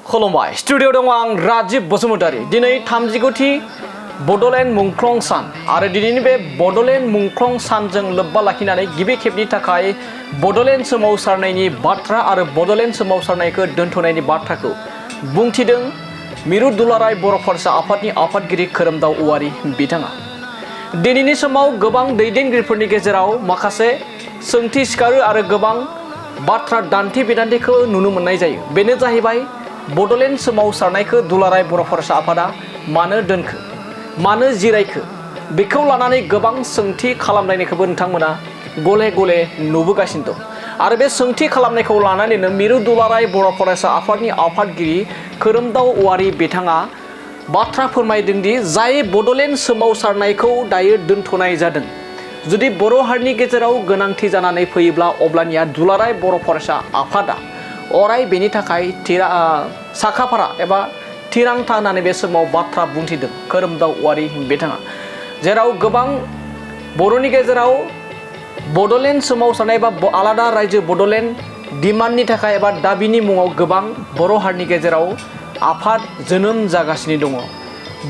खुलुमबाय स्टुडिअ दङ आं राजिब बसुमतारी दिनै 39थि बड'लेण्ड मुंख्लं सान आरो दिनैनि बे बड'लेण्ड मुंख्लं सानजों लोब्बा लाखिनानै गिबि खेबनि थाखाय बड'लेण्ड सोमावसारनायनि बाथ्रा आरो बड'लेण्ड सोमावसारनायखौ दोनथ'नायनि बाथ्राखौ बुंथिदों मिरु दुलाराय बर' फरायसा आफादनि आफादगिरि खोरोमदाव औवारि बिथाङा। दिनैनि समाव गोबां दैदेनगिरिफोरनि गेजेराव माखासे सोंथि सिखारो आरो गोबां बाथ्रा दान्थे बिदान्थेखौ नुनो मोननाय जायो। बेनो जाहैबाय बड'लेण्ड सोमावसारनायखौ दुलाराय बर' फरायसा आफादा मानो दोनखो, मानो जिरायखो, बेखौ लानानै गोबां सोंथि खालामलायनायखौबो नोंथांमोना गले गले नुबोगासिनो दं। आरो बे सोंथि खालामनायखौ लानानैनो मिरु दुलाराय बर' फरायसा आफादनि आफादगिरि खोरोमदाव औवारि बिथाङा बाथ्रा फोरमायदों दि जाय बड'लेण्ड सोमावसारनायखौ दायो दोनथ'नाय जादों, जुदि बर' हारिनि गेजेराव गोनांथि जानानै फैयोब्ला अब्लानिया दुलाराय बर' फरायसा आफादा अराय बेनि थाखाय साखाफारा एबा थिरांथा होननानै बे समाव बाथ्रा बुंथिदों खोरोमदाव औवारि बिथाङा। जेराव गोबां बर'नि गेजेराव बड'लेण्ड सोमावसारनाय एबा आलादा रायजो बड'लेण्ड डिमान्डनि थाखाय एबा दाबिनि मुङाव गोबां बर' हारिनि गेजेराव आफाद जोनोम जागासिनो दङ।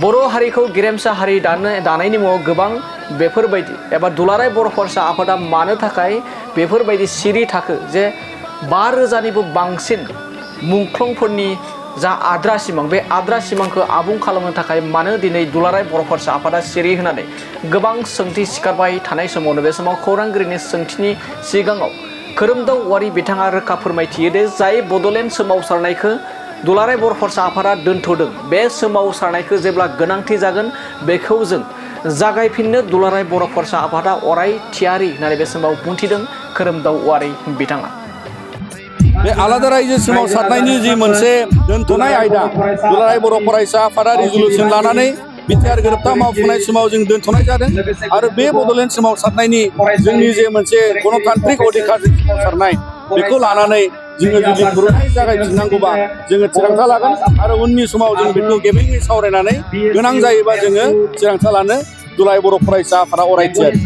बर' हारिखौ गेरेमसा हारि दानायनि मुङाव गोबां बेफोरबायदि एबा दुलाराय बर' फरायसा आफादा मानो थाखाय बेफोरबायदि सिरि थाखो जे 5,000निबो बांसिन मुंख्लंफोरनि जा आद्रा सिमां, बे आद्रा सिमांखौ आबुं खालामनो थाखाय मानो दिनै दुलाराय बर' फरायसा आफादा सिरि होनानै गोबां सोंथि सिखारबाय थानाय समावनो बे समाव खौरांगिरिनि सोंथिनि सिगाङाव खोरोमदाव औवारि बिथाङा रोखा फोरमायथियो दि जाय बड'लेण्ड सोमावसारनायखौ दुलाराय बर' फरायसा आफादा दोनथ'दों, बे सोमावसारनायखौ जेब्ला गोनांथि जागोन बेखौ जों जागायफिननो दुलाराय बर' फरायसा आफादा अराय थियारि होननानै बे समाव बुंथिदों खोरोमदाव औवारि बिथाङा। बे आलादा रायजो सोमावसारनायनि जि मोनसे दोनथ'नाय आयदा दुलाराय बर' फरायसा आफादा रिजलुसन लानानै बिटिआर गोरोबथा मावफुंनाय समाव जों दोनथ'नाय जादों। आरो बे बड'लेण्ड सोमावसारनायनि जोंनि जे मोनसे गणतान्त्रिक अधिकार सोमावसारनाय, बेखौ लानानै जोङो जुदि पुर'नाय जागायफिननांगौबा जोङो थिरांथा लागोन आरो उननि समाव जों बेखौ गेबेङै सावरायनानै गोनां जायोबा जोङो थिरांथा लानो दुलाराय बर' फरायसा आफादा अराय थियारि।